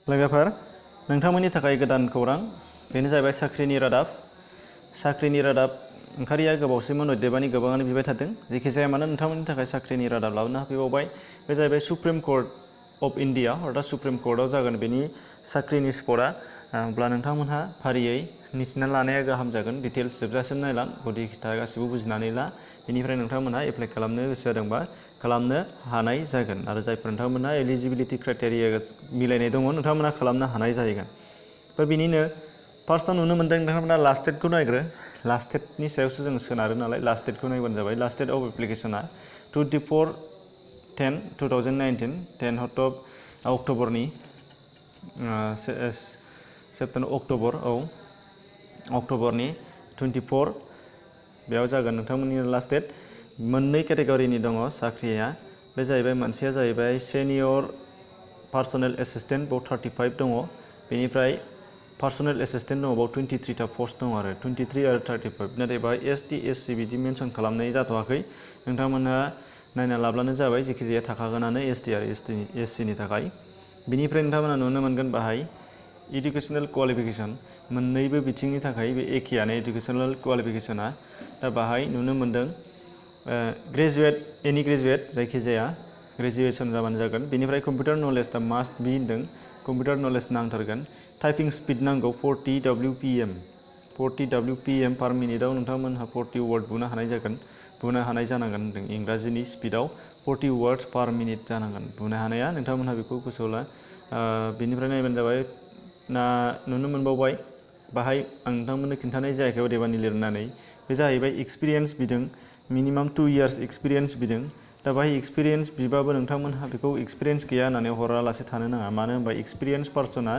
लोगोफोर नोंथांमोननि थाखाय गोदान खौरां बेनो जाहैबाय साख्रिनि रादाब ओंखारिया गोबावसिममोन अदेबानि गोबाङानो बिबाय थादों जेखि जाया मानो नोंथांमोननि थाखाय साख्रिनि रादाब लाबोना होफैबावबाय बे जाहैबाय सुप्रिम कर्ट अफ इन्डिया अर्थात सुप्रिम कर्टआव जागोन बेनि साख्रिनि स्पटआ अब्ला नोंथांमोनहा फारियै मिथिना लानाया गाहाम जागोन डिटेल्स जोबजासिम नायलां गुदि खिथा गासिबो बुजिनानै ला बेनिफ्राय नोंथांमोनहा एप्लाइ खालामनो गोसो जादोंबा खालामनो हानाय जागोन आरो जायफोर नोंथांमोनहा एलिजिबिलिटि क्राइटेरिया मिलायनाय दङ नोंथांमोनहा खालामनो हानाय जाहैगोन बिनिनो फार्स्टआव नुनो मोनदों नोंथांमोना लास्ट डेटखौ नायग्रो लास्ट डेटनि सायावसो जों सोनारो नालाय लास्ट डेटखौ नायबानो जाबाय लास्ट डेट अफ एप्लिकेशना 24/10/2019 10 अक्ट'बरनि अक्ट'बरनि 24 बेयाव जागोन नोंथांमोननि लास्ट डेट मोननै केटेगरिनि दङ साख्रिया बे जाहैबाय मोनसेया जाहैबाय सेनियर पार्सनेल एसिस्टेन्ट बाव 35 दङ बेनिफ्राय पार्सनेल एसिस्टेन्ट दङ बाव 23 टा पस्ट दङ आरो 23 आरो 35 नाथाय बाहाय ST SC बिदि मेनसन खालामनाय जाथ'वाखै नोंथांमोनहा नायना लाब्लानो जाबाय जेखिजाया थाखागोनानो ST आरो SC नि थाखाय बिनिफ्राय नोंथांमोना नुनो मोनगोन बाहाय इडुकेसनेल क्वालिफिकेसन मोननैबो बिथिंनि थाखाय बे एखेयानो इडुकेसनेल क्वालिफिकेसना दा बाहाय नुनो मोनदों ग्रेजुवेट एनि ग्रेजुवेट जायखिजाया ग्रेजुएसन जाबानो जागोन बेनिफ्राय कम्पिउटार नलेज दा मास्ट बि होनदों कम्पिउटार नलेज नांथारगोन टाइपिं स्पिड नांगौ 40 WPM पार मिनिटआव नोंथांमोनहा 40 वार्ड बुनो हानाय जानांगोन होनदों इंराजिनि स्पिडआव 40 वार्ड्स पार मिनिट जानांगोन बुनो हानाया नोंथांमोनहा बेखौ गोसोआव ला बेनिफ्राय नायबानो जाबाय नुनो मोनबावबाय बाहाय आं नोंथांमोननो खिन्थानाय जायाखै अदेबानि लिरनानै बे जाहैबाय एक्सपिरियेन्स बिदों मिनिमाम 2 इयार्स एक्सपिरियेन्स बिदों दा बाहाय एक्सपिरियेन्स बिबाबो नोंथांमोनहा बेखौ एक्सपिरियेन्स गैया होननानै हरालासे थानो नाङा मानो होनबा एक्सपिरियेन्स पार्सना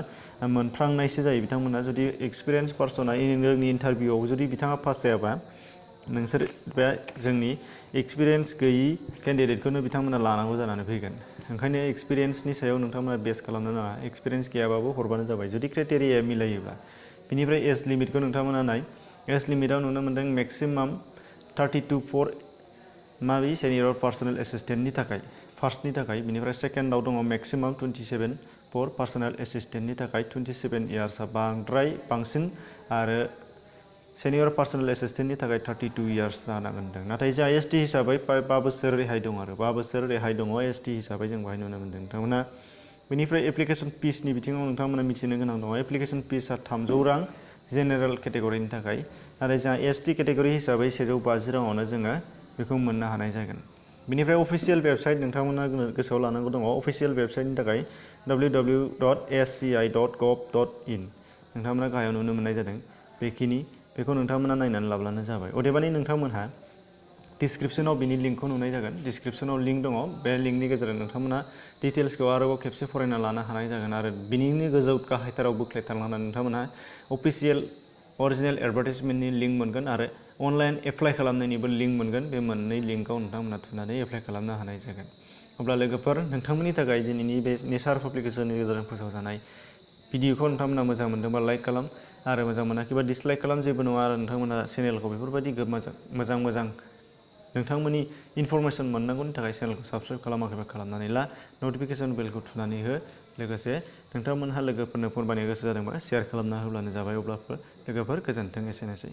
मोनफ्रांनायसो जायो बिथांमोनहा जुदि एक्सपिरियेन्स पार्सना जोंनि इन्टारभिउआव जुदि बिथाङा पास जायाबा नोंसोर बे जोंनि एक्सपिरियेन्स गैयि केन्डिडेटखौनो बिथांमोना लानांगौ जानानै फैगोन ओंखायनो एक्सपिरियेन्सनि सायाव नोंथांमोना बेस खालामनो नाङा एक्सपिरियेन्स गैयाबाबो हरबानो जाबाय जुदि क्राइटेरिया मिलायोब्ला बिनिफ्राय एज लिमिटखौ नोंथांमोना नाय एज लिमिटआव नुनो मोनदों मेक्सिमाम 32 फर माबि सेनियर पार्सनेल एसिस्टेन्टनि थाखाय फार्स्टनि थाखाय बिनिफ्राय सेकेन्डआव दङ मेक्सिमाम 27 फर पार्सनेल एसिस्टेन्टनि थाखाय 27 इयार्सआ बांसिन आरो सेनियर पार्सनेल एसिस्टेन्टनि थाखाय 32 इयार्स जानांगोन होनदों नाथाय जोंहा ST हिसाबै 5 बोसोर रेहाय दं आरो 5 बोसोर रेहाय दङ ST हिसाबै जों बाहाय नुनो मोनदों नोंथांमोना बेनिफ्राय एप्लिकेसन फिसनि बिथिङाव नोंथांमोना मिथिनो गोनां दङ एप्लिकेसन फिसआ 300 रां जेनेरेल केटेगरिनि थाखाय नाथाय जोंहा ST केटेगरि हिसाबै 150 राङावनो जोङो बेखौ मोननो हानाय जागोन बेनिफ्राय अफिसियेल वेबसाइट नोंथांमोना गोसोआव लानांगौ दङ अफिसियेल वेबसाइटनि थाखाय www.sci.gov.in नोंथांमोना गाहायाव नुनो मोननाय जादों बेखौ नोंथांमोना नायनानै लाब्लानो जाबाय अदेबानि नोंथांमोनहा डिसक्रिपसनाव बिनि लिंकखौ नुनाय जागोन डिसक्रिपसनाव लिंक दङ बे लिंकनि गेजेरजों नोंथांमोना डिटेल्सखौ आरोबाव खेबसे फरायना लानो हानाय जागोन आरो बिनिनो गोजौ गाहायथाराव बोख्लायथारलांनानै नोंथांमोनहा अफिसियेल अरिजिनेल एडभार्टाइजमेन्टनि लिंक मोनगोन आरो अनलाइन एप्लाइ खालामनायनिबो लिंक मोनगोन बे मोननै लिंकआव नोंथांमोना थुनानै एप्लाइ खालामनो हानाय जागोन अब्ला लोगोफोर नोंथांमोननि थाखाय दिनैनि बे नेचार पाब्लिकेसननि गेजेरजों फोसावजानाय भिडिअखौ नोंथांमोना मोजां मोनदोंबा लाइक खालाम आरो मोजां मोनाखैबा डिसलाइक खालाम जेबो नङा आरो नोंथांमोना चेनेलखौ बेफोरबायदि मोजां नोंथांमोननि इनफरमेसन मोननांगौनि थाखाय चेनेलखौ साबस्क्राइब खालामाखैबा खालामनानै ला नटिफिकेसन बेलखौ थुनानै हो लोगोसे नोंथांमोनहा लोगोफोरनो फोरमायनो गोसो जादोंबा शेयार खालामना होब्लानो जाबाय अब्ला लोगोफोर गोजोन्थों एसेनोसै